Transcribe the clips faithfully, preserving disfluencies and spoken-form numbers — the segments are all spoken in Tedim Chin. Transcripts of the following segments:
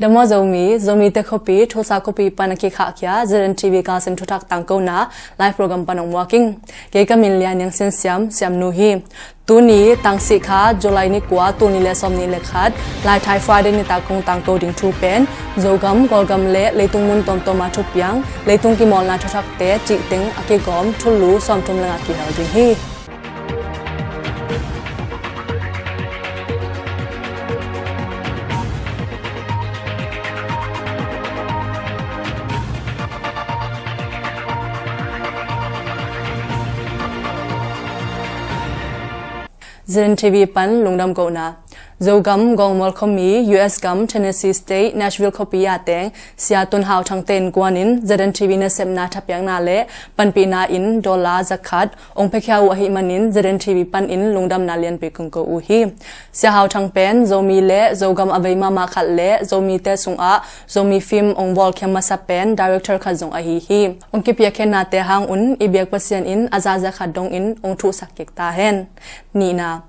Damo Zomi, Zomite khuapi, Tulsa khuapi pan a kikhahkhia Z N T V kalsin thuthak tangkona live program pan ong muak ing. Kei ka min Lia Niang Sin Siam, Siamnu hi. Tuni tangsikha July ni kua, tul nih le sawm nih le khat, Laithai Friday nitak kong tangko ding thu pen Zogam, Kawlgam le leitung mun tawmtawma thupiang, leitung kimawlna thuthakte cihteng a kigawm thulu sawmthum le nga kihel ding hi. Z N T V pan lungdam kohna. Zogam Gawngmual khuami, U S gam, Tennessee State, Nashville khuapi a teng Sia Tun Hau Thangte innkuanin Z N T V nasepna thapiakna le panpihna in dollar zakhat ong piakhia uh ahih manin Z N T V panin lungdamna lianpi kong ko uh hi. Sia Hau Thang pen Zomi le Zogam a vei mahmah khat le Zomite sungah Zomi film ong bawlkhiam masa pen director khat zong ahi hi. Ong kipiakkhiatnate hang un i biak Pasian in a za zakhat dongin ong thuhsak kik ta hen. Nihna.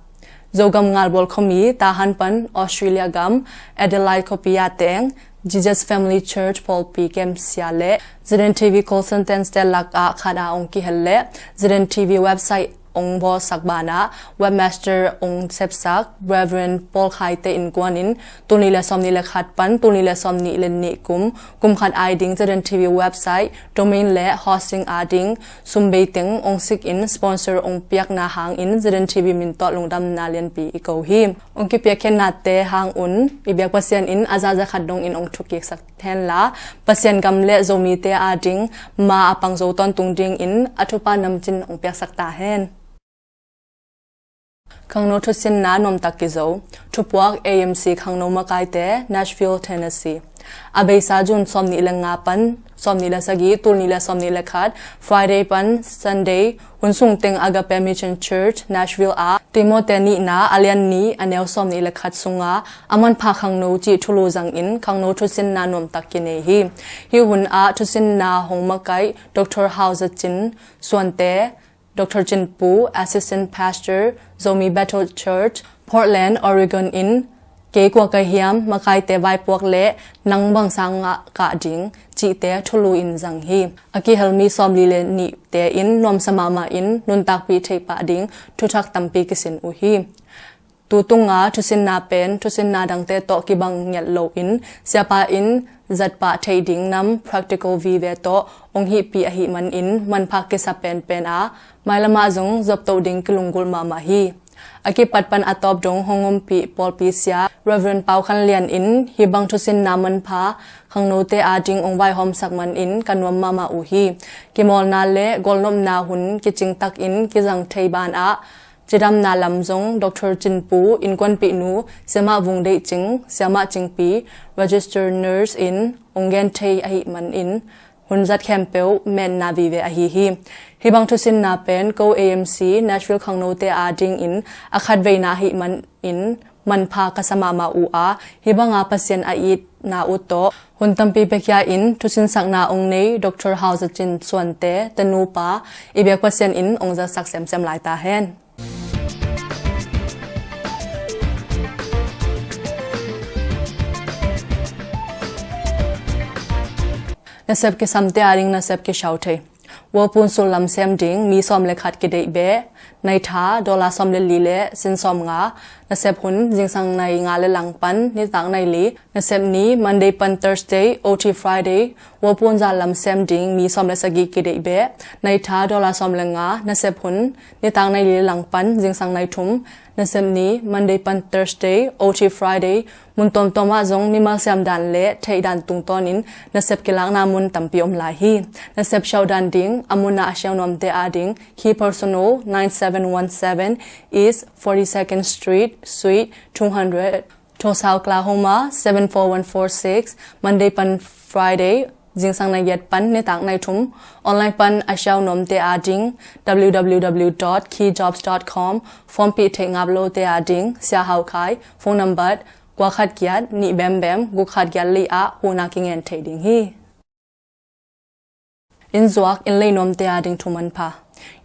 Zogam Ngalbual khuami, Tahan pan Australia gam, Adelaide khuapi a teng Jesus Family Church pawlpi kemsia le Z N T V call sentence te lakah khat a ong kihel le Z N T V website ong bawlsak banah webmaster ong sepsak Reverend Paul Khaite innkuanin tul nih le sawm nih le khat pan tul nih le sawm nih le nih kum, kum khat ai ding Z N T V website, domain le hosting a ding sum bei teng ong sik in sponsor ong piakna hangin Z N T V min tawh lungdamna lianpi i ko hi. Ong kipiakkhiatnate hang un i biak Pasian in a za zakhat dongin ong thukiksak henla, Pasian gam le Zomite a ding ma a pang zo tawntung dingin a thupha namcin ong piaksak ta hen. Khangno thusinna nuamtak kizo. Thupuak A M C Khangno makaite, Nashville, Tennessee. A beisa June sawm nih le nga pan sawm nih le sagih, tul nih le sawm nih le khat, Friday pan Sunday, hun sung teng Agape Mission Church, Nashville ah Timote nihna a lian nih a neu sawm nih le khat sunga a manpha khangno cih thulu zangin khangno thusinna nuamtak kinei hi. Hih hun ah thusinna hong makaih Doctor Hau Za Cin Suante, Doctor Cin Pu, Assistant Pastor, Zomi Bethel Church, Portland, Oregon in kei kua ka hiam, makaite vaipuak le nang bang sangah kah ding cihte thulu in zang hi. A kihel mi sawmli le nihte in nuamsa mahmah in nuntakpih theih pah ding thuthak tampi kisin uh hi. Tu tunga thusinna pen thusinna dangte tawh kibang ngiat loin siapa in zat pah theih ding nam practical vive tawh ong hihpih ahih manin manpha kisa penpen a, mailamah zong zoptoh ding kilunggulh mahmah hi. A kipat pan a tawp dong hong ompih pawlpi sia Reverend Pau Khan Lian in hih bang thusinna manpha khangnote a ding ong vaihawmsak manin ka nuam mahmah uh hi. Kimawlna le golnopna hun kicingtakin kizang thei banah cidamna lam zong Doctor Cin Pu, innkuanpihnu Siamah Vung Deih Cing, Siamah Cingpi, registered nurse in ong gen thei ahih manin hun zat khempeuh menna vive ahi hi. Hih bang thusinna pen ko A M C Nashville khangnote a dingin a khatveina ahih manin manpha ka sa mahmah uh a, hih banga Pasian a itna uh tawh hun tampi piakhia in thusinsakna ong nei Doctor Hau Za Cin Suante tanupa i biak Pasian in ong zatsak semsem lai ta hen. Nasep kisamte a ding nasep kisiau thei. World Pun sullam sem ding mi sawm le khat kideih beh, naitha dollar sawm le li le sin sawm nga. Nasep hun zingsang nai nga le lang pan nitak nai li. Nasep ni Monday pan Thursday, O T Friday, World Pun zallam sem ding mi sawm le sagih kideih beh, naitha dollar sawm le nga. Nasep hun nitak nai li le lang pan zingsang nai thum. Nasep ni Monday pan Thursday, O T Friday, mun tawmtawmah zong mimal siam dan le theih dan tungtawnin nasep kilakna mun tampi om lai hi. Nasep siau dan ding a mun a siau nuamte a ding, Key Personal, nine seven one seven East forty-second Street, Suite two hundred, Tulsa, Oklahoma seven four one four six, Monday pan Friday, zingsang nai giat pan nitak nai thum. Online pan a siau nuamte a ding, W W W dot key jobs dot com. Form pih theih ngap lote a ding, Sia Hau Khai, phone number kua khat giat nih bem bem guk khat giat li ah huhna kingen thei ding hi. Inn zuak inn lei nuamte a ding thu manpha.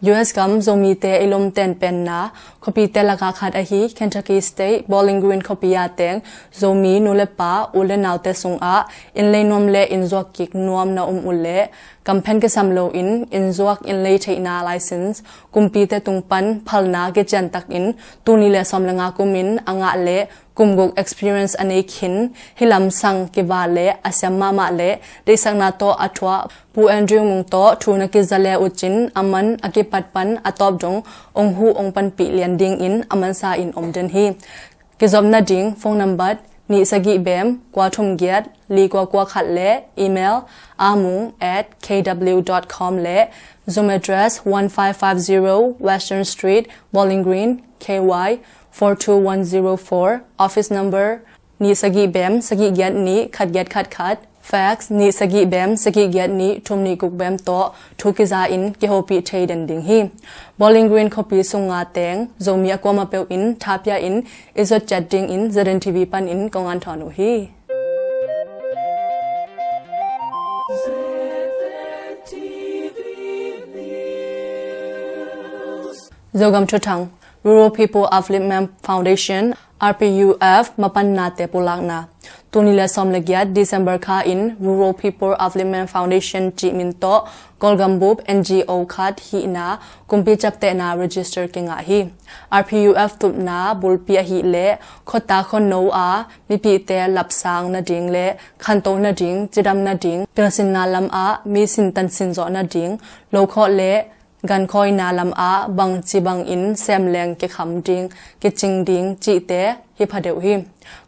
U S gam Zomite i lomten penna khuapite lakah khat ahi Kentucky State Bowling Green khuapi ah teng Zomi nu le pa, u le naute sungah innlei nuam le innzuak kik nuam na om uh leh, kamphen kisam loin innzuak innlei theihna license kumpite tung pan phalna kiciantakin tul nih le sawm le nga kumin a ngah le kum guk experience a nei khin, hih lam sang kivah le a siam mahmah le deihsakna tawh a thuah Pu Andrew Mung tawh thu na kiza le uh cin, a man a kipat pan a tawp dong ong huh ong panpih lian dingin a mansa in om den hi. Kizop nading phone number nih sagih bem kua thum giat li kua kua khat le email amung at K W dot com le Zoom address one five five zero Western Street, Bowling Green, K Y four two one zero four, office number nih sagih bem sagih giat nih khat giat khat khat, fax nih sagih bem sagih giat nih thum nih guk bem tawh thu kiza in kihopih thei den ding hi. Bowling Green khuapi sunga teng Zomi a kuamah peuh in thapia in i zot ciat dingin Z N T V panin kong an thawn uh hi. Zogam Thuthang. Rural People Upliftment Foundation, R P U F, mapannate pulakna. Tul nih le sawm le giat December kha in Rural People Upliftment Foundation cih min tawh Kawlgam bup N G O khat hihna kumpi ciaptehna register kingah hi. R P U F tupna bulpi ahih leh khuata khuano a mipite lapsang nading le khanto nading, cidam nading, pilsinna lamah mi sintan sinzawh nading, lokhawh le gankhawina lamah bangci bangin semleng kikham ding, kicing ding cihte hi phadeuh hi.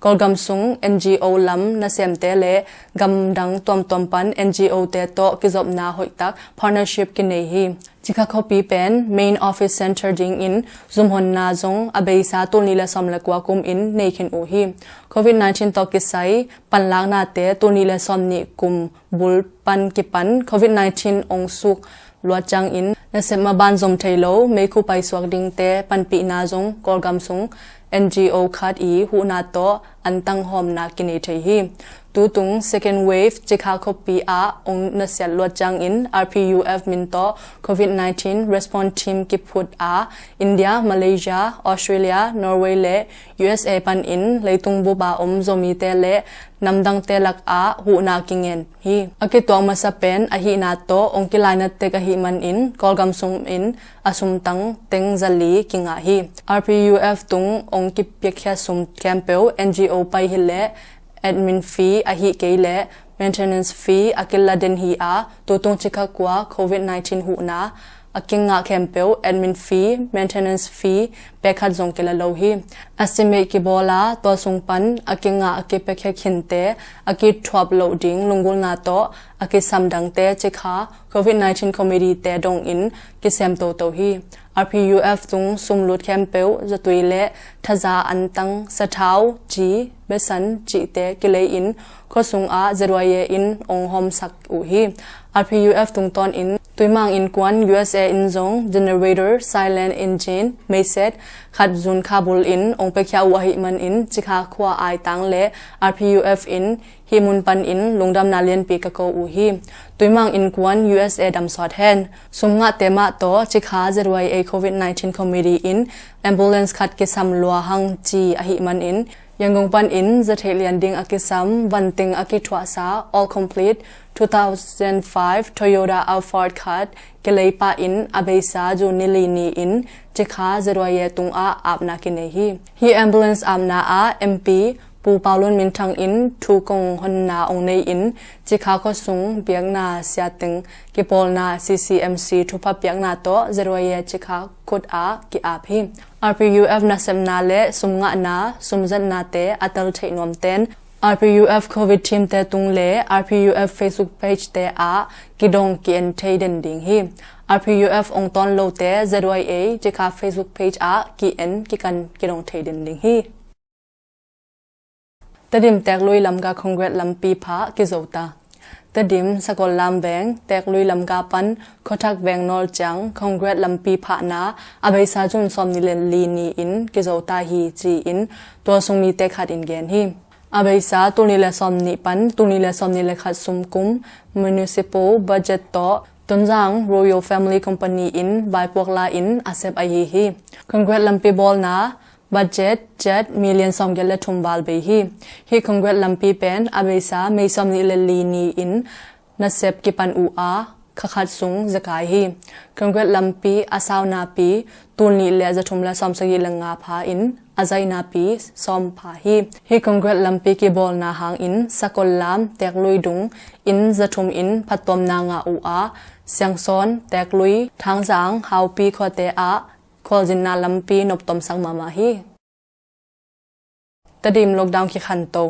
Kawlgam sung N G O lam nasemte le gamdang tuamtuam pan N G O te tawh kizopna hoihtak partnership kinei hi. Cikha khuapi pen main office center dingin zumhonna zong a beisa tul nih le sawm le kua kumin nei khin uh hi. Covid nineteen tawh kisai panlaknate tul nih le sawm nih kum bul pan kipan Covid nineteen ong suk luat ciangin nasep maban zom thei lo meikhu paisuak dingte panpihna zong Kawlgam sung N G O khat i huhna tawh antang hawmna kinei thei hi. Tutung second wave Cikha khuapi ah ong nasiat luat ciangin R P U F min tawh Covid nineteen response team kiphut a India, Malaysia, Australia, Norway le U S A panin leitung bup a om Zomite le namdangte lakah huhna kingen hi. A kituak masa pen ahihna tawh ong kilainat tek ahih manin Kawlgam sungin a sumtang teng zali kingah hi. R P U F tung ong kipiakhia sum khempeuh N G O pai hileh admin fee ahih kei leh maintenance fee a kila den hi a, tutung Cikha kua Covid nineteen huhna a kingah khempeuh admin fee, maintenance fee pek khat zong kila lo hi. Estimate kibawl a tua sung pan a kingah a kipiakhia khinte a kithuap loh ding lunggulhna tawh a kisam dangte Cikha Covid nineteen committee te dongin kisem toto hi. R P U F tung sumlut khempeuh zatui le thaza antang sathau, ci, besan cihte kilei in khuasung ah Z Y A in ong hawmsak uh hi. R P U F tungtawn in Tuimang Innkuan U S A in zong generator, silent engine, meiset khat zun kha bul in ong piakhia uh ahih manin Cikha khua aitang le R P U F in hih mun panin lungdamna lianpi ka ko uh hi. Tuimang Innkuan U S A damsawt hen. Sum ngahte mah tawh Cikha Z Y A Covid nineteen committee in ambulance khat kisam lua hang ci ahih manin Yangon panin zatheih lian ding a kisam vanting a kithuahsa all complete two thousand five Toyota Alphard khat kilei pah in a beisa June ni li ni-in Cikha Z Y A tungah apna kinei hi. Hih ambulance apna ah M P Pu Paulun minthang in thu kong honna ong nei in Cikha khuasung biakna siateng kipawlna C C M C thupha piakna tawh Z Y A Cikha khut ah ki-ap hi. R P U F nasepna le sum ngahna, sum zatnate a tel theih nuamten R P U F Covid team te tung le R P U F Facebook page te ah kidong ki-en thei den ding hi. R P U F ong tawn lote Z Y A Cikha Facebook page ah ki-en kikan kidong thei den ding hi. Tedim Teklui Lamka Congress lampi phah kizo ta. Tedim Sakol Lam Veng Teklui Lamka pan Khuathak Veng nawl ciang Congress lampi phahna a beisa June sawm ni le li ni-in kizo ta hi ci-in tualsung mite khat in gen hi. A beisa tul ni le sawm nih pan tul ni le sawm ni le khat sumkum municipal budget tawh Tonzang Royal Family Company in vaipuak la in a sep ahi hi. Concrete lampi bawlna budget jet million sawmgiat le thum val bei hi. Hih concrete lampi pen a beisa May sawmnih le li ni in nasep kipan uh a, kha khat sung zekai hi. Concrete lampi a sau napi tul nih le zathum le sawmsagih le nga pha in a zai napi sawm pha hi. Hih concrete lampi kibawlna hangin Sakollam teeklui dung in zathum in phattuamna ngah uh a, Siangsawn, Teeklui, Thangzang, Haupi khuate ah khualzinna lampi noptomsak mahmah hi. Tedim lockdown kikhanto.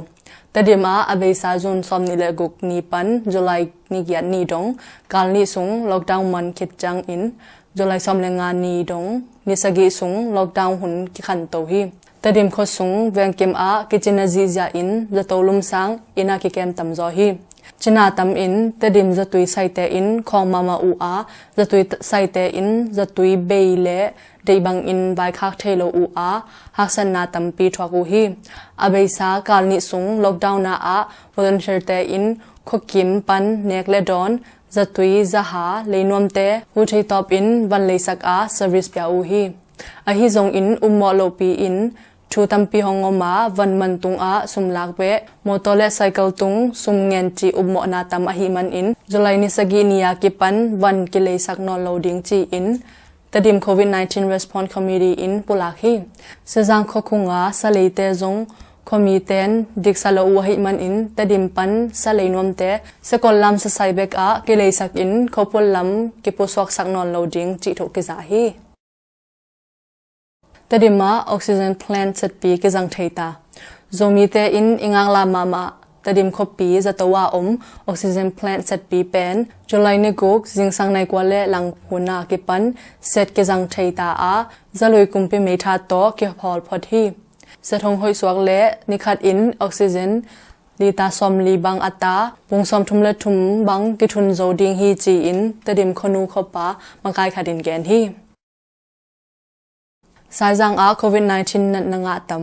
Tedim ah a beisa June sawmnih le guk ni pan July ni giat ni dong kal nih sung lockdown man khit ciangin July sawm le nga ni dong ni sagih sung lockdown hun kikhanto hi. Tedim khuasung vengkim ah kicina zihziah in zato lumsang inn ah kikem tamzaw hi. Cina tam in Tedim zatui saite in khawng mahmah uh a, zatui saite in zatui bei le deih bangin vaikhak thei lo uh a, haksatna tampi thuak uh hi. A beisa kal nih sung lockdown ah volunteer-te in khuakim pan nek le dawn, zatui, zaha, leinuamte hu thei tawpin van leisak a service pia uh hi. Ahi zongin upmawh lohpi in thu tampi hong om a, van man tungah sum lak beh, motor le cycle tung sum ngen cih upmawhna tam ahih manin July ni sagih ni a kipan van kileisak nawn lo ding ci-in Tedim Covid nineteen Response Committee in pulak hi. Sezang khuakhunga saleite zong khuamite in diksa lo uh ahih manin Tedim pan saleinuamte Sakollam sasai bek ah kileisak in khuapul lam kipusuaksak nawn lo ding cih thu kiza hi. Tedim ah oxygen plant setpi kizang thei ta. Zomite in i ngaklah mahmah Tedim khuapi zato ah om oxygen plant setpi pen July ni guk zingsang nai kua le lang hun a kipan set kizang thei ta a, zalui kumpi meitha tawh kiphawl phot hi. Set hong hoih suak le nikhat in oxygen liter sawmli bang a ta, pung sawmthum le thum bang kithun zo ding hi ci-in Tedim khuanu khuapa makai khat in gen hi. Saizang ah Covid nineteen natna ngah tam.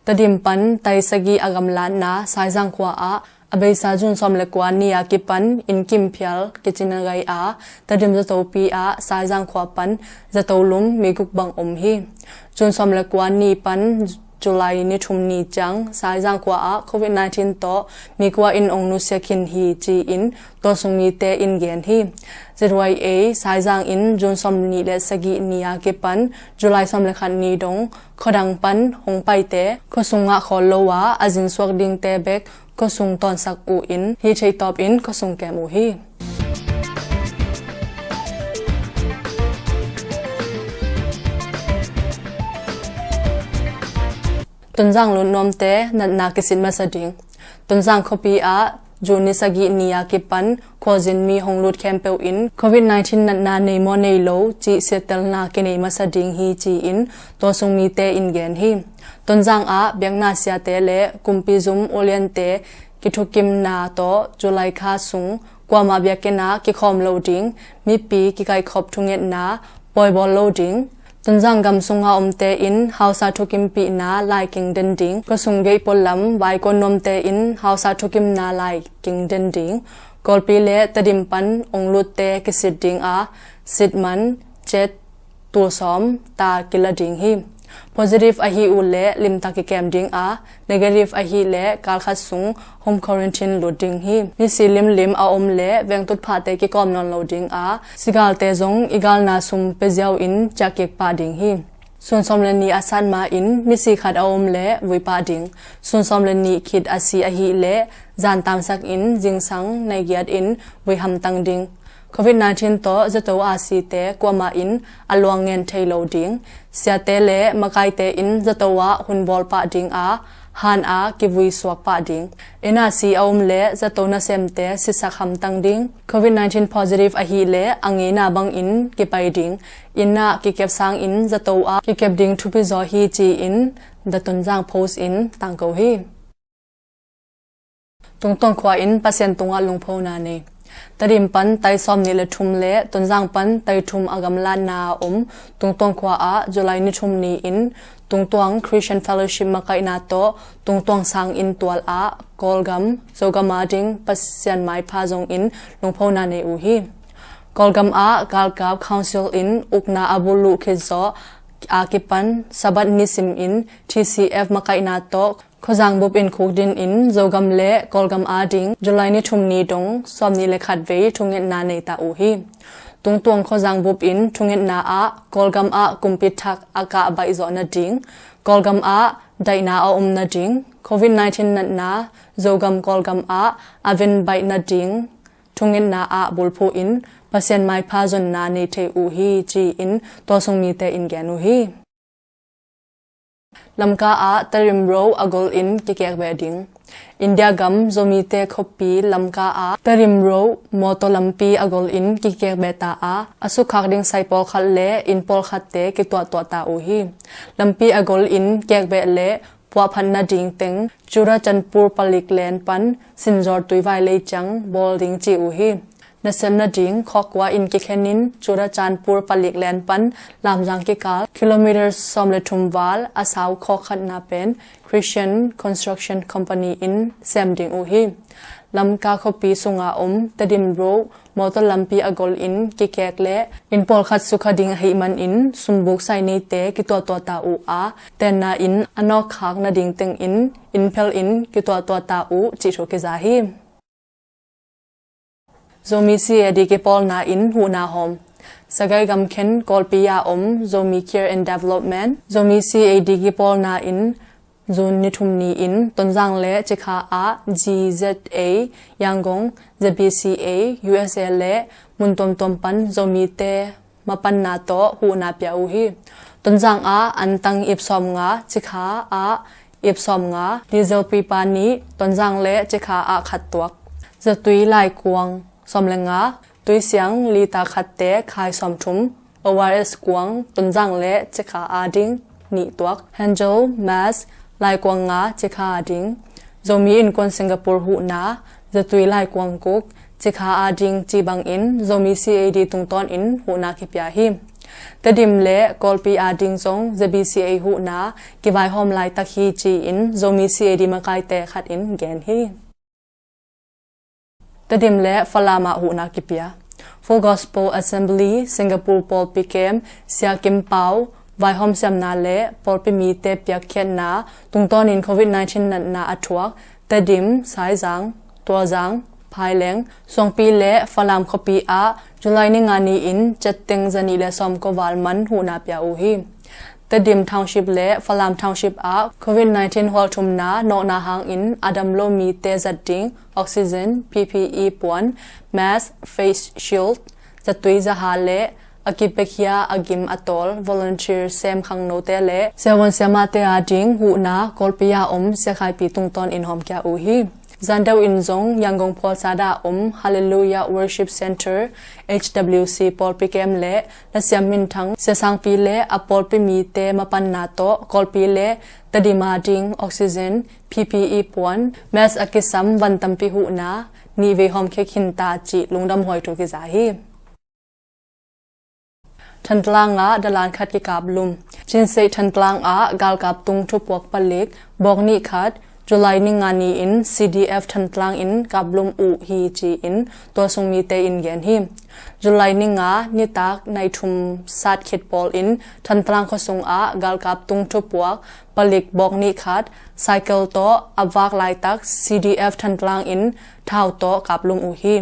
Tedim pan tai sagih a gamlatna Saizang khua ah a beisa June sawm le kua ni a kipan inn kim phial kicina gai a, Tedim zatopi ah Saizang khua pan zato lum mi guk bang om hi. June sawm le kua ni pan July ni thum ni ciang Saizang khua ah Covid nineteen tawh mi kua in ong nusia khin hi ci-in tualsung mite in gen hi. Z Y A Saizang in June sawmnih le sagih ni a kipan July sawm le khat ni dong khuadang pan hong paite khuasung ngah khawl lo a, a zin suak dingte bek khuasung tawnsak uh in hih theih tawpin khuasung kem uh hi. Tonzang lut nuamte natna kisit masa ding. Tonzang khuapi ah June ni sagih ni a kipan khualzin mi hong lut khempeuh in Covid nineteen natna nei maw nei lo cih siattelna kinei masa ding hi ci-in tualsung mite in gen hi. Tonzang ah biakna siate le kumpi zum uliante kithukimna tawh July kha sung kuamah biakinn ah kikhawm lo ding, mipi kikaikhop thungetna pawibawl lo ding, Tonzang gam sunga omte in hausa thukimpihna lai kingden ding, khuasung geih pualam vaikuan nuamte in hausa thukimna lai kingden ding, Kawlpi le Tedim pan ong lutte kisit ding a, sit man, cet, tul sawm ta kila ding hi. Positive ahi uh leh limtak kikem ding a, negative ahih leh kal khat sung home quarantine lut ding hi. Misi limlim a om leh vengtutphahte kikawm nawn lo ding a, sigalte zong i galna sum pia ziau in ciah kik pah ding hi. Sun sawm le nih a sat ma-in misi khat a om leh vui pah ding. Sun sawm le nih khit a si ahih leh zan tamsak in zingsang nai giat in vui hamtang ding. Covid nineteen tawh zato a site kuamah in a luang ngen thei lo ding. Siate le makaite in zato ah hun bawl pah ding a, han a kivui suak pah ding. Inn a si a om leh zato nasemte sitsak hamtang ding. Covid nineteen positive ahih leh a ngeina bangin kipai ding. Inn ah kikep sangin zato ah kikep ding thupi zaw hi ci-in The Tonzang Post in tangko hi. Tungtuang khua in Pasian tungah lungphona nei. Tedim pan tai sawmnih le thum le Tonzang pan tai thum a gamlatna a om Tungtuang khua ah July ni thum ni-in Tungtuang Christian Fellowship makaihna tawh Tungtuang sang inn tual ah Kawlgam, Zogam a ding Pasian maipha zongin lungphona nei uh hi. Kawlgam ah galkap council in ukna a buluh khit zawh a kipan Sabbath nisim in T C F makaihna tawh khuazang bup in khukdin in Zogam le Kawlgam ading July ni thum ni dong sawmnih le khat vei thungetna nei ta uh hi. Tungtuang khuazang bup in thungetna ah Kawlgam ah kumpi thak a kah baih zawh nading, Kawlgam ah daihna a om nading, covid nineteen natna Zogam Kawlgam ah a ven baih nading thungetna ah bulphuh in Pasian maipha zonna nei thei uh hi ci-in tualsung mite in gen uh hi. Lamka ah Tedim Road a gol in kikek beh ding. India gam Zomite khuapi Lamka ah Tedim Road mawtaw lampi a gol in kikek beh ta a, a sukkhak ding sai pawlkhat le inn pawlkhatte kituahtuah ta uh hi. Lampi a gol in kek beh le puahphat nading teng Churachandpur palik len pan Sinzor tuivai lei ciang bawl ding ci uh hi. Nasem nading khawkua in kikhen in Churachandpur palik len pan Lamzang kikal kilometer sawm le thum val a sau khawk khatna pen Christian Construction Company in sem ding uh hi. Lamka khuapi sunga om Tedim Road mawtaw lampi a gol in kikek le inn pawlkhat sukha ding ahih manin sumbuk sai neite kituahtuah ta uh a, tenna in a nawkkhak nading tengin inn phel in kituahtuah ta uh cih thu kiza hi. Zomi C A D kipawlna in huhna hawm. Sagaing gamkhen Kawlpi a om Zomi Care and Development, Zomi C A D kipawlna in June ni thum ni-in Tonzang le Cikha ah G Z A, Yangon, Z B C A, U S A le mun tuamtuam pan Zomite mapanna tawh huhna pia uh hi. Tonzang ah antang ip sawmnga, Cikha ah ip sawmnga, diesel pipa nih Tonzang le Cikha ah khat tuak, zatui laikuang sawm le nga, tuisiang lita khatte khai sawmthum, O R S kuang Tonzang le Cikha ading nih tuak, hand gel, mask, laikuang nga Cikha ading, Zomi Innkuan Singapore huhna, zatui laikuang guk, Cikha ading ci bangin Zomi C A D tungtawnin huhna kipia hi. Tedim le Kawlpi ading zong Z B C A huhna kivaihawm laitak hi ci-in Zomi C A D makaite khat in gen hi. Tedim le Falam ah huhna kipia. Full Gospel Assembly Singapore pawlpi kem Sia Kim Pau vaihawm siamna le pawlpi mite piakkhiatna tungtawnin covid nineteen natna a thuak Tedim, Saizang, Tuazang, Phaileng, Suangpi le Falam khuapi ah July ni nga ni-in ciatteng zanih le sawmkua val man huhna pia uh hi. Tedim Township le Falam Township ah covid nineteen hualthumna nawkna hangin a dam lo mite zat ding oxygen, P P E puan, mask, face shield, zatui zaha le a kipekhia a gim a tawl volunteer sem khangnote le siavuan siamahte ading huhna Kawlpi a om Sia Khai Pi tungtawnin hawmkhia uh hi. Zan deuh in zong Yangon phualsada om Hallelujah Worship Center, H W C pawlpi kem le lasiam minthang Sia Sang Pi le a pawlpi mite mapanna tawh Kawlpi le Tedim ading oxygen, P P E puan, mask a kisam van tampi huhna nihvei hawmkhia khin ta cih lungdamhuai thu kiza hi. Thantlang ah dalan khat kikaplum. Chinseih Thantlang ah galkap tung thupuak palik bawk nih khat July ni nga ni-in C D F Thantlang in kaplum uh hi ci-in tualsung mite in gen hi. July ni nga nitak nai thum sat khit pawlin Thantlang khuasung ah galkap tung thupuak palik bawk nih khat cycle tawh a vak laitak C D F Thantlang in thau tawh kaplum uh hi.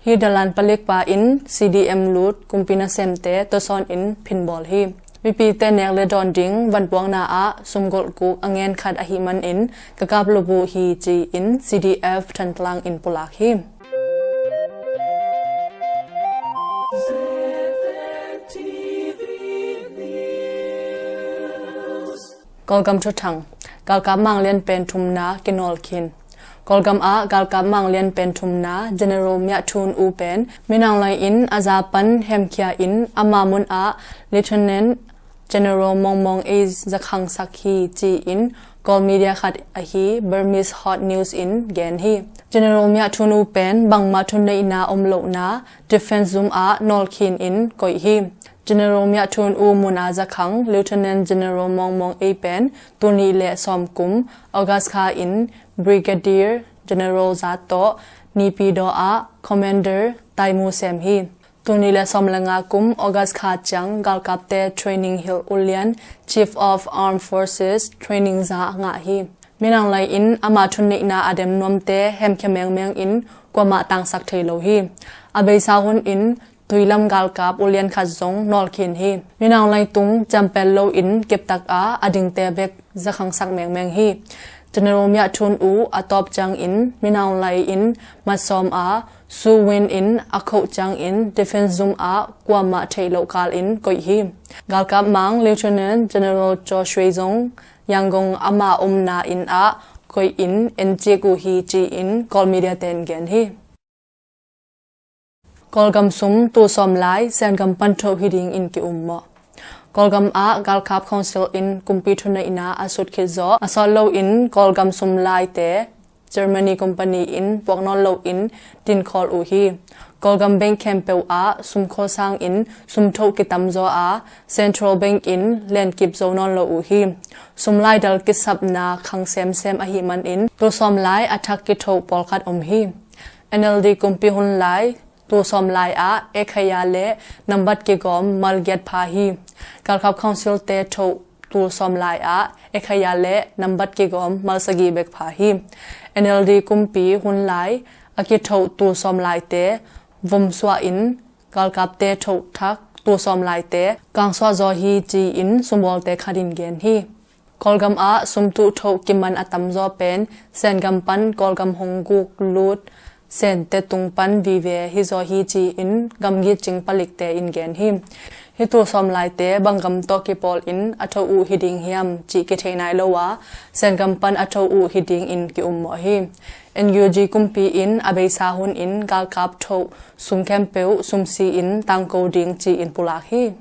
Hih dalan palik pa in C D M lut kumpi nasemte tawsawn in phinbawl hi. Mipite nek le dawn ding vanpuakna ah sumgolh guk a ngen khat ahih manin ka kaplum uh hi ci-in C D F Thantlang in pulak hi. Kawlgam thuthang. Galkap manglian pen thumna kinawl khin. Kawlgam ah galkap manglian pen thumna General Mya Tho Wu pen minang lai-in a za pan hemkhia in ama mun ah Lieutenant General Maung Maung Aye zakhangsak hi ci-in Kawl media khat ahi Burmese Hot News in gen hi. General Mya Tho Wu pen bangmah thuneihna om lohna defense zum ah nawl khin in koih hi. General Mya Tho Wu mun a zakhang Lieutenant General Maung Maung Aye pen tul nih le sawm kum August kha in Brigadier General zat tawh Naypyidaw ah Commander taimu sem hi. Tul nih le sawm le nga kum August kha ciang galkapte training hilh ulian Chief of Armed Forces training za a ngah hi. Min Aung Hlaing in ama thunneihna a dem nuamte hemkhia mengmeng in kuamah tangsak thei lo hi. A beisa hun in tuilam galkap ulian khat zong nawl khin hi. Min Aung Hlaing tung ciampel lo in kiptak a a dingte bek zakhangsak mengmeng hi. General Myaw Tun U a tawp ciangin Min Aung Hlaing in matsawm a, Su Win in a khoh ciangin defense zum ah kuamah theih loh kal in koih hi. Galkap mang Lieutenant General Kyaw Shwe zong Yangon ama omna inn ah koih in encik uh hi ci-in Kawl media ten gen hi. Kawlgam sum tul sawm lai Sengam pan thoh hi dingin ki-um mawh. Kawlgam ah galkap council in kumpi thuneihna a sut khit zawh a sawt loin Kawlgam sum laite Germany company in puak nawn loin tinkhawl uh hi. Kawlgam bank khempeuh ah sum khawl sangin sum thoh kitam zaw a, Central Bank in lenkip zo nawn lo uh hi. Sum laidal kisapna khang semsem ahih manin tul sawm lai a thak kithoh pawlkhat om hi. N L D kumpi hun lai tul sawm lai ah ekhaya le nambat kigawm mal giat pha hi. Galkap council te thoh tul sawm lai ah ekhaya le nambat kigawm mal sagih bek pha hi. N L D kumpi hun lai a kithoh tul sawm laite vom suah in galkapte thoh thak tul sawm laite kangsuah zaw hi ci-in sumbawlte khat in gen hi. Kawlgam ah sum tuhthoh kiman a tamzaw pen Sengam pan Kawlgam hong guk lut Sente tung pan vive hizaw hi ci-in gamgi cing palikte in gen hi. Hih tul sawm laite bang gam tawh kipawl in a thoh uh hi ding hiam cih kithei nai lo a, Sengam pan a thoh uh hi dingin ki-um mawh hi. N U G kumpi in a beisa hun in galkap thoh sum khempeuh sumsi in tangko ding ci-in pulak hi.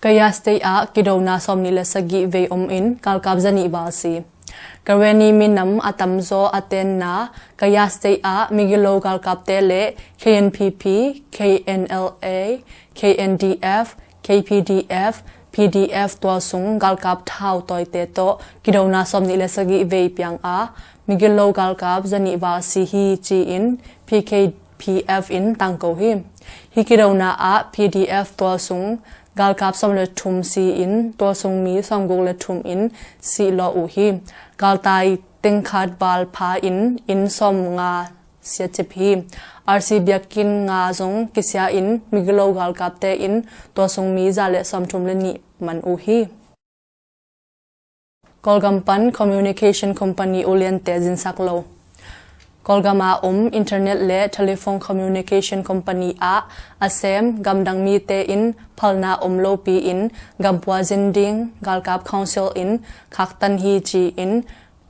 Kayah State ah kidona sawmnih le sagih vei om in galkap zanih val si. Karenni minam a tamzaw a tenna Kayah State ah migilo galkapte le K N P P, K N L A, K N D F, K P D F, P D F tualsung galkap thau tawite tawh kidona sawmnih le sagih vei piang a migilo galkap zanih val si hi ci-in P K P F in tangko hi. Hih kidona ah P D F tualsung galkap sawm le thum si in tualsung mi sawmguk le thum in sihlawh uh hi. Galtai tengkhat val pha in inn sawmnga siacip hi. R C biakinn nga zong kisia in migilo galkapte in tualsung mi za le sawmthum le nih man uh hi. Kawlgam pan communication company uliante zinsak lo. Kawlgam a om internet le telephone communication company ah a sem gamdang mite in phalna om lopi in gampua zin ding galkap council in khaktan hi ci-in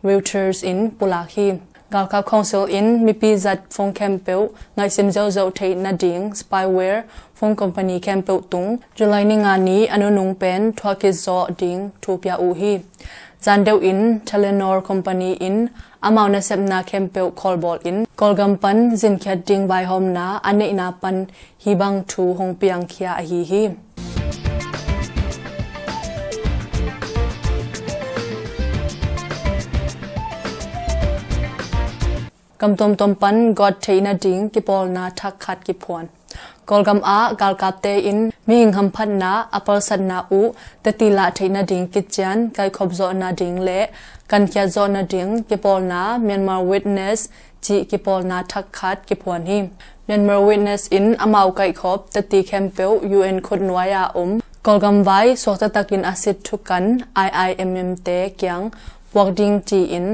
Reuters in pulak hi. Galkap council in mipi zat phone khempeuh ngaihsim zeuhzeuh theih nading spyware phone company khempeuh tung July ni nga ni a nunung pen thuak kizawh ding thu pia uh hi. Zan deuh in Telenor company in amau nasepna khempeuh khawlbawl in Kawlgam pan zinkhiat ding vaihawmna a neihna pan hih bang thu hong piangkhia ahi hi. Gam tuamtuam pan gawt theih nading kipawlna thak khat kiphuan. Kawlgam ah galkapte in mihing hamphatna a palsatna uh teti lah theih nading kician kaihkhop zawh nading le kankhiat zawh nading kipawlna Myanmar Witness cih kipawlna thak khat kiphuan hi. Myanmar Witness in amau kaihkhop teti khempeuh U N khutnuai a om Kawlgam vai suakta takin a sit thukan I I M M te kiang puak ding ci-in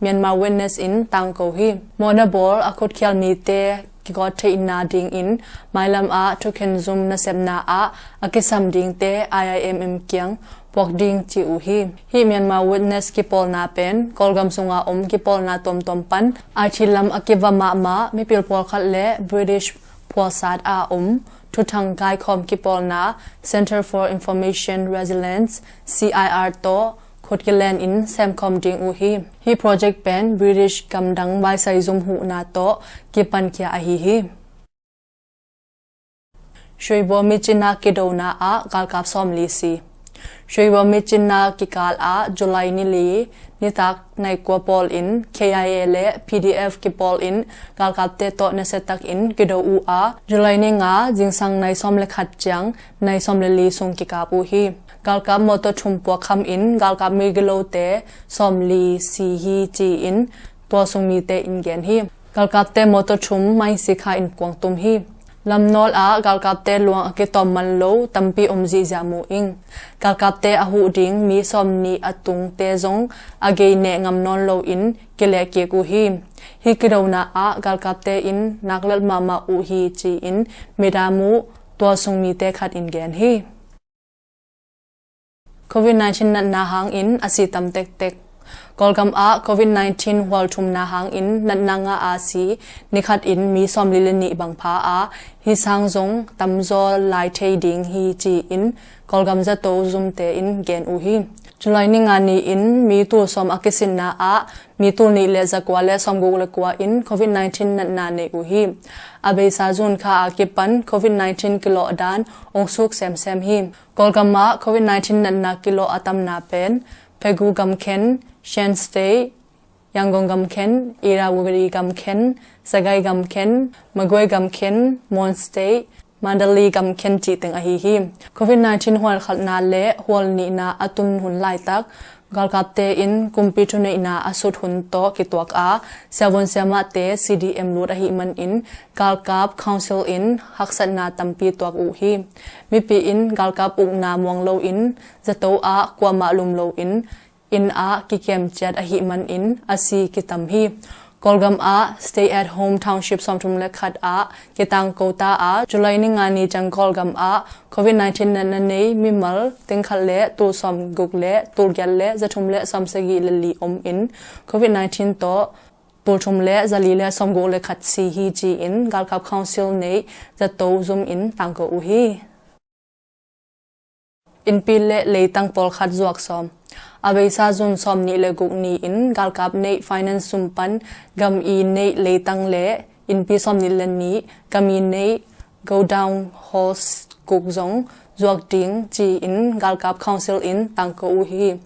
Myanmar Witness in tangko hi. Mawhna bawl a khutkhial mite kigawt theihna dingin mailam ah thukhen zum nasepna ah a kisam dingte I I M M kiang puak ding ci uh hi. Hih Myanmar Witness kipawlna pen Kawlgam sunga om kipawlna tuamtuam pan I T lam a kiva mahmah mipil pawlkhat le British phualsat a om thuthang kaikhawm kipawlna Centre for Information Resilience, C I R tawh khut kilen in semkhawm ding uh hi. Hih project pen British gamdang vaisai zum huhna tawh kipankhia ahi hi. Shwebo Myitkyina kidona ah galkap sawmli si. Shuiwa micinna kikal ah July ni li nitak nai kua pawl in K I A le P D F kipawl in galkapte tawh nasiatakin kido uh a, July ni nga zingsang nai sawm le khat ciang nai sawm le li sung kikap uh hi. Galkap mawtaw thum puakkham in galkap migilote sawm li si hi ci-in tua sung mite in gen hi. Galkapte mawtaw thum maisi kha in kuangtum hi. Lamnawl ah galkapte luang a kitawm man lo tampi om zihziah mu ing. Galkapte a huh ding mi sawm nih a tungte zong a gei neh ngam nawn loin kilehkik uh hi. Hi kidona ah galkapte in naklel mahmah uh hi ci-in midam uh tua sung mite khat in gen hi. Covid nineteen natna hangin a si tam tektek. Kawlgam ah Covid nineteen hual thumna hangin natna ngah a si nikhat in mi sawm li le nih bang pha a, hi sang zong tamzaw lai thei ding hi ci-in Kawlgam zato zumte in gen uh hi. July ni nga ni-in mi tul sawm a kisinna ah mi tul nih le zakua le sawmguk le kua in Covid nineteen natna nei uh hi. A beisa June kha a kipan Covid nineteen kilawh dan ong suk semsem hi. Kawlgam ah Covid nineteen natna kilawh a tamna pen Pegu gamkhen, Shan State, Yangon gamkhen, Irrawaddy gamkhen, Sagaing gamkhen, Magway gamkhen, Mon State, Mandalay gamkhen cih teng ahi hi. Covid nineteen hual khatna le hual nihna a tun hun laitak galkapte in kumpi thuneihna a sut hun tawh kituak a, siavun siamahte C D M lut ahih manin galkap council in haksatna tampi tuak uh hi. Mipi in galkap ukna muang loin zato ah kuamah lum loin inn ah kikem ciat ahih manin a si kitam hi. Kawlgam ah stay at home township sawmthum le khat ah kitangko ta a, July ni nga ni ciang Kawlgam ah Covid nineteen natna nei mimal tengkhat le tul sawmguk le tul giat le zathum le sawmsagih le li om in Covid nineteen tawh tul thum le zali le sawmguk le khat si hi ci-in galkap council neih zato zum in tangko uh hi. Innpi le leitang pawlkhat zuak sawm. A beisa June sawm nih le guk ni-in galkap neih finance sum pan gam i neih leitang le innpi sawm nih le nih gam i neih godown halls guk zong zuak ding ci-in galkap council in tangko uh hi.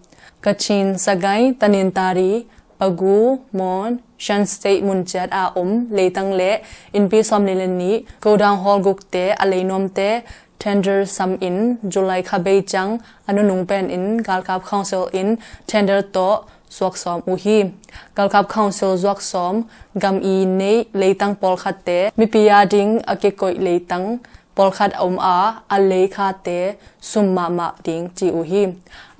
Kachin, Sagaing, Tanintari, Pegu, Mon, Shan State mun ciat a om leitang le innpi sawm nih le nih godown hall gukte a leinuamte tender sam in July kha bei ciang a nunung pen in galkap council in tender tawh suak sawm uh hi. Galkap council zuak sawm gam i neih leitang pawlkhatte mipi a ding a kikoih leitang pawlkhat a om a, a lei khate sum mahmah ding ci uh hi.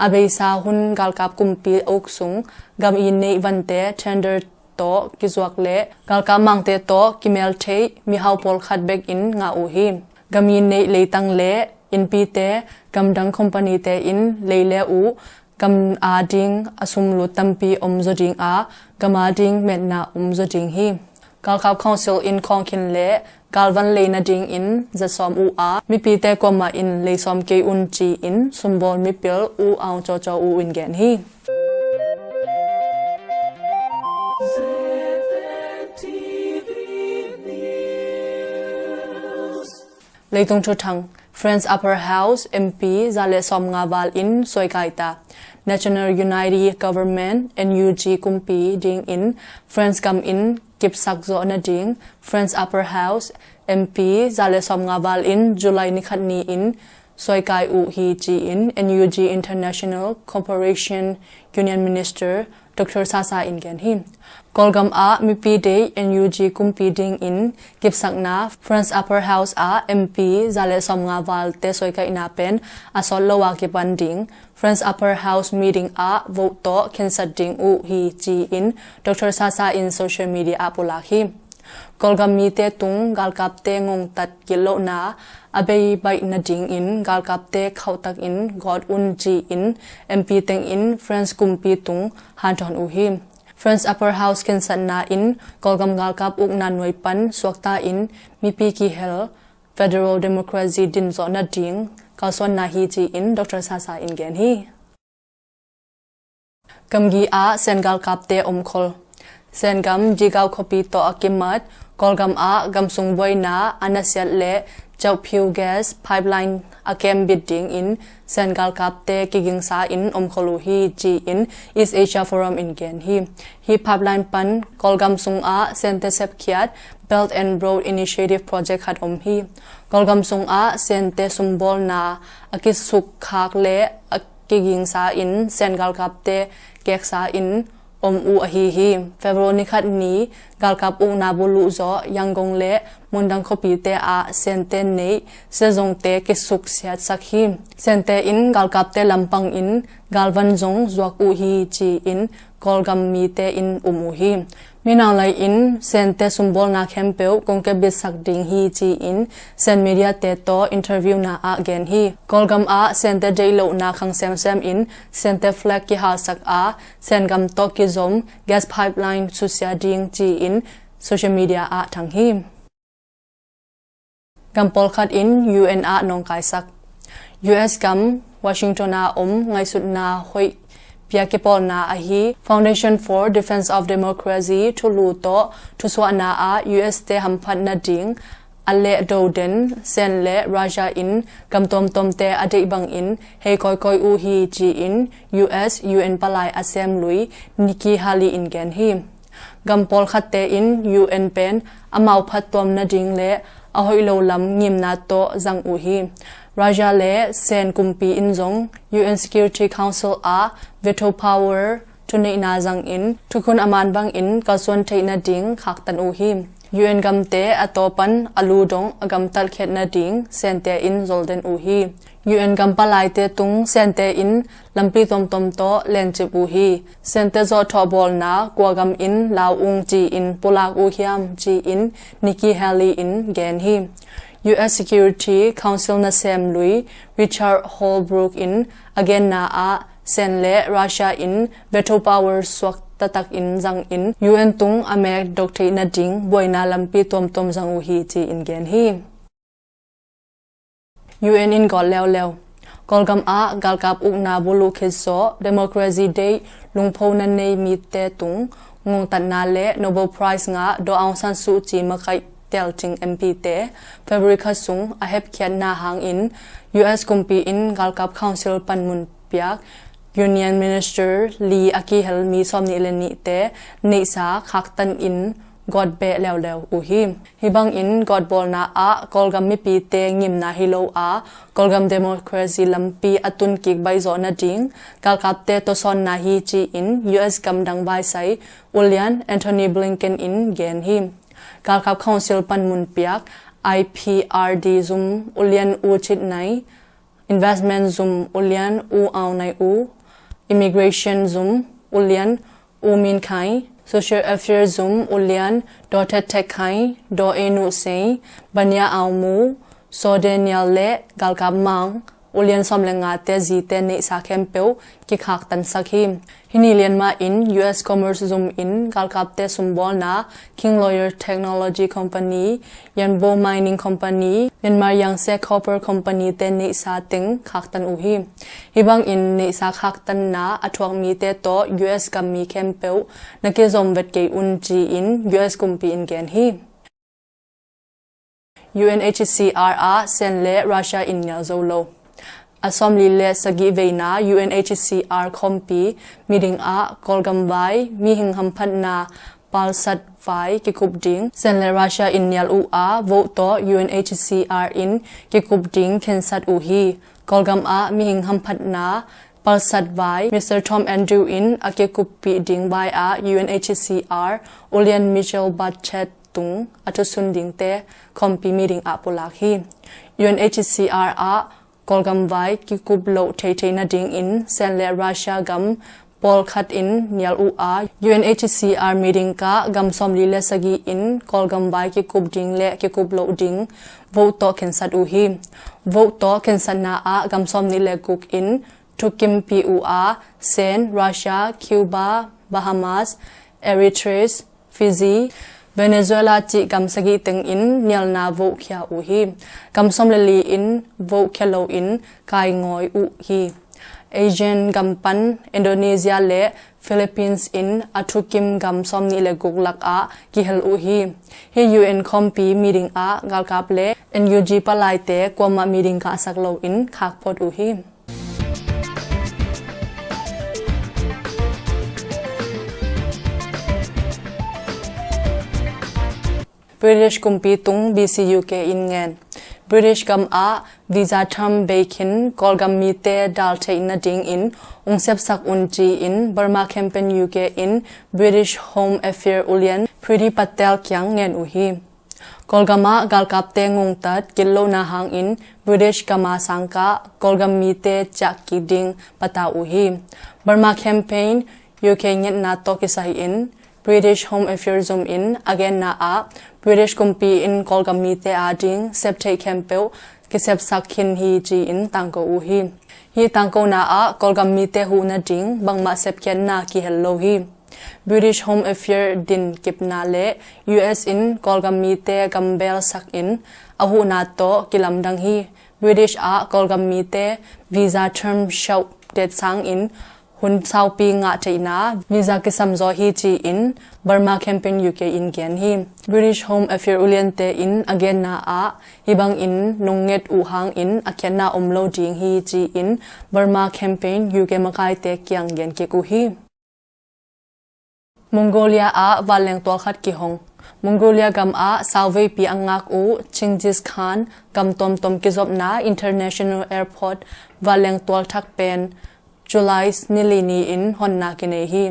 A beisa hun galkap kumpi a uk sung gam i neih vante tender tawh kizuak le galkap mangte tawh kimel theih mihau pawlkhat bek in ngah uh hi. Gam i neih leitang le innpite gamdang company-te in lei le uh gam a ding a sumlut tampi om zaw ding a, gam a ding metna om zaw ding hi. Galkap council in khawngkhin le galvan lei nadingin za sawm uh a, mipite kuamah in lei sawm kei un ci-in sumbawl mipil U Aung Kyaw Kyaw U in gen hi. Leitung thuthang. France Upper House M P za le sawmnga val in suaikai ta. National Unity Government, N U G, kumpi dingin France gam in kipsak zawh nading France Upper House M P za le sawmnga val in July ni khat ni-in suaikai uh hi ci-in N U G International Cooperation Union Minister Doctor Sasa in gen hi. Kawlgam ah mipi deih N U G kumpi dingin kipsakna France Upper House ah M P za le sawmnga valte suaikaihna pen a sawt lo a kipan ding France Upper House meeting ah vote tawh khensat ding uh hi ci-in Doctor Sasa in social media ah pulak hi. Kawlgam mite tung galkapte ngongtat gitlohna a bei baih nadingin galkapte khauhtakin gawt un ci-in M P tengin France kumpi tung hanthawn uh hi. France Upper House khensatna in Kawlgam galkap ukna nuai pan suakta in mipi kihel federal democracy din zawh nading kalsuanna hi ci-in Doctor Sasa in gen hi. Gamgi ah Sen galkapte omkhol. Sen gam Zigao khuapi tawh a kimat Kawlgam ah gamsung buaina a nasiat le Kyaukphyu gas pipeline a kem bit dingin Sen galkapte kigingsa in omkhol uh hi, ci-in East Asia Forum in gen hi. Hih pipeline pan Kawlgam sungah Sente sepkhiat Belt and Road Initiative project khat om hi. Kawlgam sungah Sente sumbawlna a kisukkhak le a kigingsa in Sen galkapte keksa in om uh ahi hi. February ni khat ni galkap ukna buluh zawh Yangon le mundang khuapite ah Sente neih siazongte kisuksiatsak hi. Sente in galkapte lampang in galvan zong zuak uh hi, ci-in Kawlgam mite in um uh hi. Minau lai in Sente sumbawlna khempeuh kong kebitsak ding hi, ci-in Sen media te tawh interview na ah gen hi. Kawlgam ah Sente deih lohna khang semsem in Sente flag kihalsak a Sen gam tawh kizom gas pipeline susia ding, ci-in social media ah thang hi. Gam pawlkhat in U N ah nawngkaisak. U S gam Washington ah om ngaihsutna hoih pia kipawlna ahi Foundation for Defense of Democracy thulu tawh thusuahna ah U S te hamphat nading a lehdo den Sen le Russia in gam tuamtuamte a deih bangin hei kawikawi uh hi, ci-in U S U N palai a sem lui Nikki Haley in gen hi. Gam pawlkhatte in U N pen amau phattuam nading le a hoih lo lam ngimna tawh zang uh hi. Russia le Sen kumpi in zong U N Security Council ah veto power thuneihna zangin thukhun a man bangin kalsuan theih nading khaktan uh hi. U N gamte a tawpan a lu dong a gamtat khiat nading Sente in zolden uh hi. U N gam palaite tung Sente in lampi tuamtuam tawh lencip uh hi. Sente zawhthawh bawlna kua gam in lau ung ci-in pulak uh hiam, ci-in Nikki Haley in gen hi. U S Security Council nasem lui Richard Holbrooke in a genna ah Sen le Russia in veto power suak taktak in zangin U N tung a mek dok theih nading buaina lampi tuamtuam zang uh hi, ci-in gen hi. U N in gawt leuleu. Kawlgam ah galkap ukna buluh khit zawh democracy deih lungphona nei mite tung ngongtatna le Nobel Prize ngah Daw Aung San Suu Kyi makaih telcing M P te February kha sung a hepkhiatna hangin U S kumpi in galkap council panmun piak Union Minister Lee a kihel mi sawmnih le nihte neihsa khaktan in gawt beh leuleu uh hi. Hih bangin gawtbawlna ah Kawlgam mipite ngimna hi lo a, Kawlgam democracy lampi a tunkik baihzawh nading galkapte tawsawnna hi ci-in U S gamdang vaisai ulian Antony Blinken in gen hi. Galkap Council panmun piak I P R D zum ulian U Chit Nai, Investment zum ulian U Aung Naing U, Immigration zum ulian U Min Khai, Social Affairs zum ulian Daw Tet Tek Khai, Daw E Nu Sei, Bania Aung Mu, Saw De Nial le galkap mang ulian sawm le ngate zite neihsa khempeuh kikhaktansak hi. Hih ni lian mahin U S Commerce zum in galkapte sumbawlna King Lawyer Technology Company, Yanbo Mining Company, Myanmar Yangtze Copper Company te neihsa teng khaktan uh hi. Hih bangin neihsa khaktanna a thuak mite tawh U S gammi khempeuh na kizom vet kei un ci-in U S kumpi in gen hi. U N H C R ah Sen le Russia in nial zo lo. A sawmli le sagih veina U N H C R khawmpi meeting ah Kawlgam vai mihing hamphatna palsat vai kikup ding Sen le Russia in nial uh a vote tawh U N H C R in kikup ding khensat uh hi. Kawlgam ah mihing hamphatna palsat vai Mister Tom Andrew in a kikuppih ding vai ah U N H C R ulian Michelle Bachelet tung a thusun dingte khawmpi meeting ah pulak hi. U N H C R ah Kawlgam vai kikup loh theithei nadingin Sen le Russia gam pawlkhat in nial uh a, U N H C R meeting kah gam sawmli le sagih in Kawlgam vai kikup ding le kikup loh ding vote tawh khensat uh hi. Vote tawh khensatna ah gam sawmnih le guk in thukimpih uh a, Sen, Russia, Cuba, Bahamas, Eritrea, Fiji, Venezuela cih gam sagih tengin nialna vote khia uh hi. Gam sawm le li in vote khia loin kaingawi uh hi. Asian gam pan Indonesia le Philippines in a thukim gam sawmnih le guk lakah kihel uh hi. Hih U N khawmpi meeting ah galkap le N U G palaite kuamah meeting kahsak loin khak phot uh hi. British kumpi tung B B C U K in ngen. British gam ah visa term bei khin Kawlgam mite dal theih nadingin ung sepsak un ci-in Burma Campaign U K in British Home Affair ulian Priti Patel kiang ngen uh hi. Kawlgam ah galkapte ngongtat gitlohna hangin British gam a sangkah Kawlgam mite ciah kik ding patau uh hi. Burma Campaign U K ngetna tawh kisai in British Home Affairs zum in a genna ah British kumpi in Kawlgam mite ading septheih khempeuh kisepsak khin hi ci-in tangko uh hi. Hih tangkona ah Kawlgam mite huh nading bangmah sepkhiatna kihel lo hi. British Home Affairs din kipna le U S in Kawlgam mite gambel sakin a huhna tawh kilamdang hi. British ah Kawlgam mite visa term shauh det sangin hun saupi ngah theihna visa kisam zaw hi ci-in Burma Campaign U K in gen hi. British Home Affairs uliante in a genna ah hih bangin nong nget uh hangin a khiatna om lo ding hi ci-in Burma Campaign U K makaite kiang gen kik uh hi. Mongolia ah vanleng tual khat kihong. Mongolia gam ah sauveipi a ngak uh Genghis Khan gam tuamtuam kizopna International Airport vanleng tual thak pen July ni li ni-in honna kinei hi.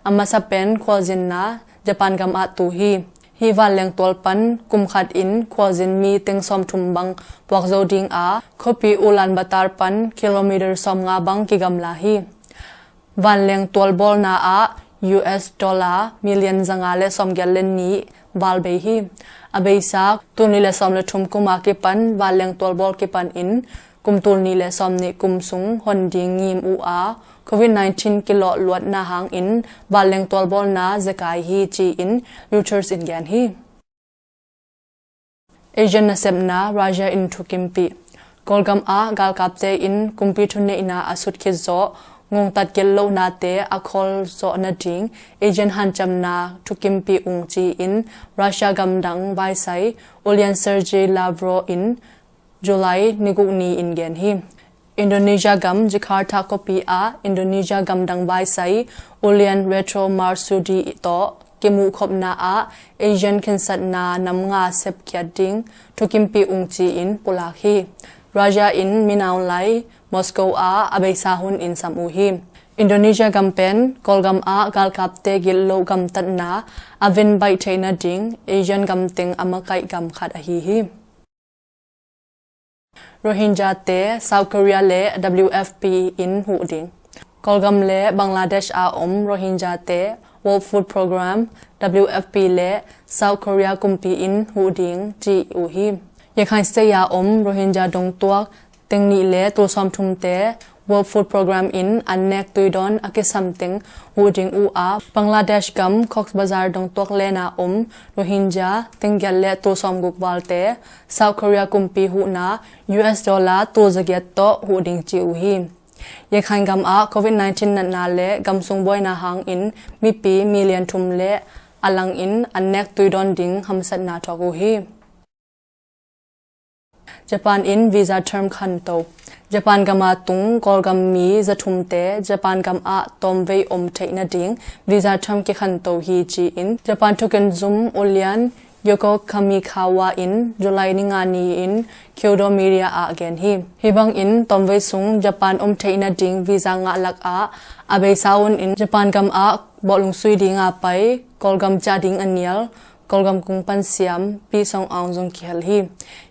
A masa pen khualzinna Japan gam ah tu hi. Hih vanleng tual pan kum khat in khualzin mi teng sawmthum bang puak zo ding a, khuapi Ulaanbaatar pan kilometer sawmnga bang kigamla hi. Vanleng tual bawlna ah U S dollar million zanga le sawmgiat le nih val bei hi. A beisa tul nih le sawm le thum kum a kipan vanleng tual bawl kipan in kum tul nih le sawmnih kum sung hon ding ngim uh a, covid nineteen kilawh luatna hangin vanleng tual bawlna zekai hi ci-in Reuters in gen hi. Asian nasepna Russia in thukimpih. Kawlgam ah galkapte in kumpi thuneihna a sut khit zawh ngongtat gellohnate a khawl zawh nading Asian hancamna thukimpih ung ci-in Russia gamdang vaisai ulian Sergei Lavrov in July ni guk ni-in gen hi. Indonesia gam Jakarta khuapi ah Indonesia gamdang vaisai ulian Retno Marsudi tawh kimuhkhopna ah Asian khensatna nam nga sepkhiat ding thukimpih ung ci-in pulak hi. Russia in minaun lai Moscow ah a beisa hun in sam uh hi. Indonesia gam pen Kawlgam ah galkapte gitloh gamtatna a venbaih theih nading Asian gamteng a makaih gam khat ahi hi. Rohingyate South Korea le W F P in huh ding. Kawlgam le Bangladesh a om Rohingyate World Food Programme, W F P le South Korea kumpi in huh ding ci uh hi. Rakhine State a om Rohingya dongtuak teng nih le tul sawmthumte World Food Programme in an nek tuidawn a kisam teng huh ding uh a, Bangladesh gam Cox's Bazar dongtuak len a om Rohingya teng giat le tul sawmguk valte South Korea kumpi huhna U S dollar tul zagiat tawh huh ding ci uh hi. Rakhine gam ah covid nineteen natna le gamsung buaina hangin mipi million thum le a langin an nek tuidawn ding hamsatna thuak uh hi. Japan in visa term khanto. Japan gam a tung Kawlgam mi zathumte Japan gam ah tawmvei om theih nading visa term kikhanto hi ci-in Japan thukin zum ulian Yoko Kamikawa in July ni nga ni-in Kyodo Media ah gen hi. Hih bangin tawmvei sung Japan om theih nading visa ngah lakah a beisa hun in Japan gam ah bawhlung sui ding a pai, Kawlgam ciah ding a nial, Kawlgam kung pansiam Pi Song Aung zong kihel hi.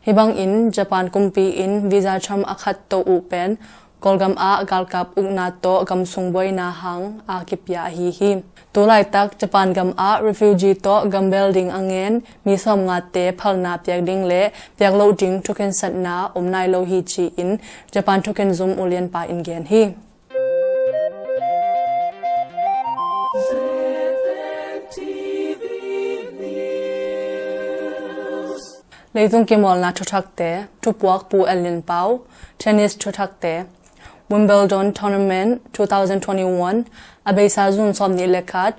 Hih bangin Japan kumpi in visa term a khatto uh pen Kawlgam ah galkap ukna tawh gamsung buaina hang a kipia ahi hi. Tu laitak Japan gam ah refugee tawh gambel ding a ngen mi sawmngate phalna piak ding le piak loh ding thukhensatna om nai lo hi ci-in Japan thukin zum ulianpa in gen hi. Leitung kimawlna thuthakte, thupuak Pu Elin Pau, tennis thuthakte. Wimbledon Tournament two thousand twenty-one, a beisa June sawmnih le khat,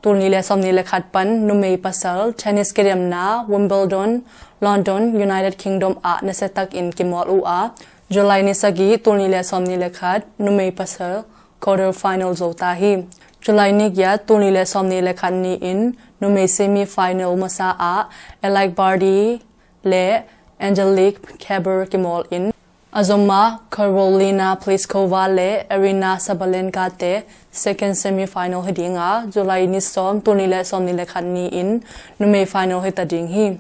tul nih le sawmnih le khat pan numei pasal tennis kidemna Wimbledon, London, United Kingdom ah nasiatakin kimawl uh a, July ni sagih, tul nih le sawmnih le khat, numei pasal quarter final zo ta hi. July ni giat, tul nih le sawmnih le khat ni-in numei semi final masa ah Alec Barty le Angelique Kerber kimawl in, a zom ah Karolina Pliskova le Aryna Sabalenka te second semi final hi ding a, July ni sawm, tul nih le sawmnih le khat ni-in numei final hi ta ding hi.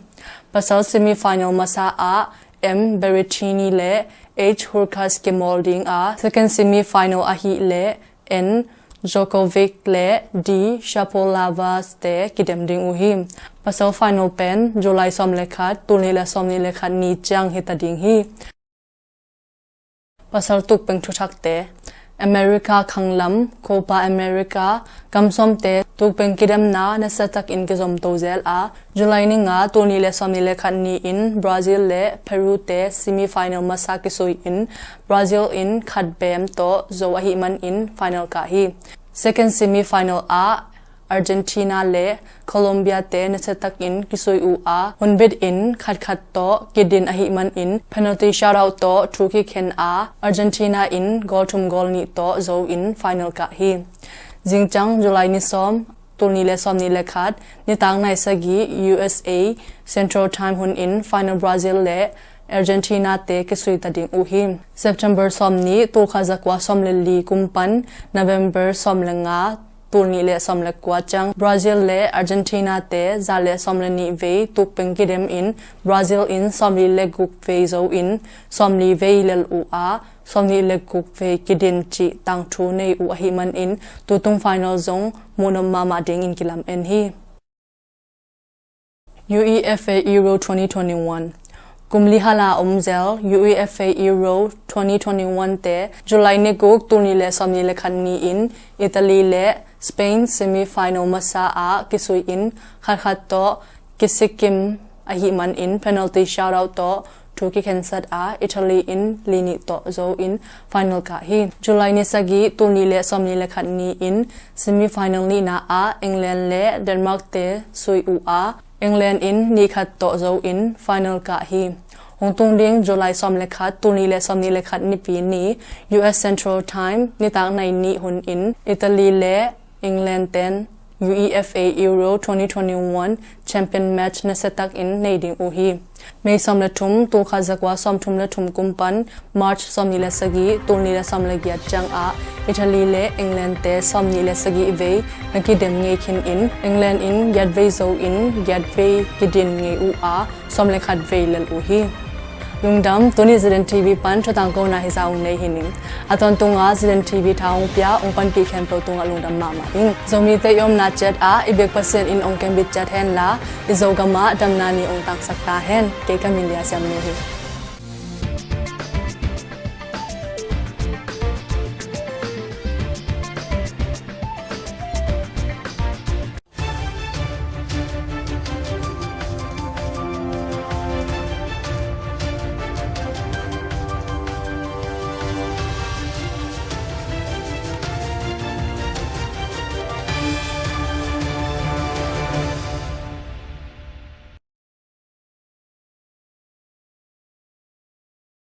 Pasal semi final masa ah M Berrettini le H Hurkacz kimawl ding a, second semi final ahih leh N Djokovic le D Shapovalov te kidem ding uh hi. Pasal final pen July sawm le khat, tul nih le sawmnih le khat ni ciang hi ta ding hi. Pasal tukpeng thuthakte. America khanglam, Copa America, gam sawmte tukpeng kidemna nasiatakin kizomto zel a, July ni nga, tul nih le sawmnih le khat ni-in Brazil le Peru te semi final masa kisui in, Brazil in khat bem tawh zo ahih manin final kah hi. Second semi final ah Argentina le Colombia te nasiatakin kisui uh a, hunbit in khatkhat tawh kidin ahih manin penalty shootout tawh thu kikhen a, Argentina in goal thum goal nih tawh zo in final kah hi. Zingciang July ni sawm, tul nih le sawmnih le khat, nitak nai sagih U S A Central Time hun in final Brazil le Argentina te kisui ta ding uh hi. September sawmnih, tul khat zakua sawm le li kum pan November sawm le nga, tul nih le sawm le kua ciang Brazil le Argentina te za le sawm le nih vei tukpeng kidem in, Brazil in sawmli le guk vei zo in sawmli vei lel uh a, sawmnih le guk vei kidin cih tangthu nei uh ahih manin tutung final zong muhnop mahmah dingin kilamen hi. UEFA Euro twenty twenty-one. Kum li hala om zel UEFA Euro twenty twenty-one te July ni guk, tul nih le sawmnih le khat ni-in Italy le Spain semi final masa ah kisui in, khatkhat tawh kisikim ahih manin penalty shootout tawh thu kikhensat a, Italy in li nih tawh zo in final kah hi. July ni sagih, tul nih le sawmnih le khat ni-in semi final nihna ah England le Denmark te sui uh a, England in nih khat tawh zo in final kah hi. Hong tung ding July sawm le khat, tul nih le sawmnih le khat Nipi ni, U S Central Time, nitak nai nih hun in Italy le England ten UEFA Euro twenty twenty-one champion match nasiatakin nei ding uh hi. May sawm le thum, tul khat zakua sawmthum le thum kum pan March sawmnih le sagih, tul nih le sawm le giat ciangah Italy le England te sawmnih le sagih vei na kidem ngei khin in, England in giat vei zo in giat vei kidin ngei uh a, sawm le khat vei lel uh hi. Lungdam, tuni Ziden T V pan thutang kona hi za ung nei hi ning. A tawntunga Ziden T V tha ung pia ung panpih khempeuh tungah lungdam mahmah ing. Zomite i omna ciat ah i biak Pasian in ong kembit ciat hen la, i Zogam ah damna ni ong tangsak ta hen. Kei ka min Lia Siam Nu hi.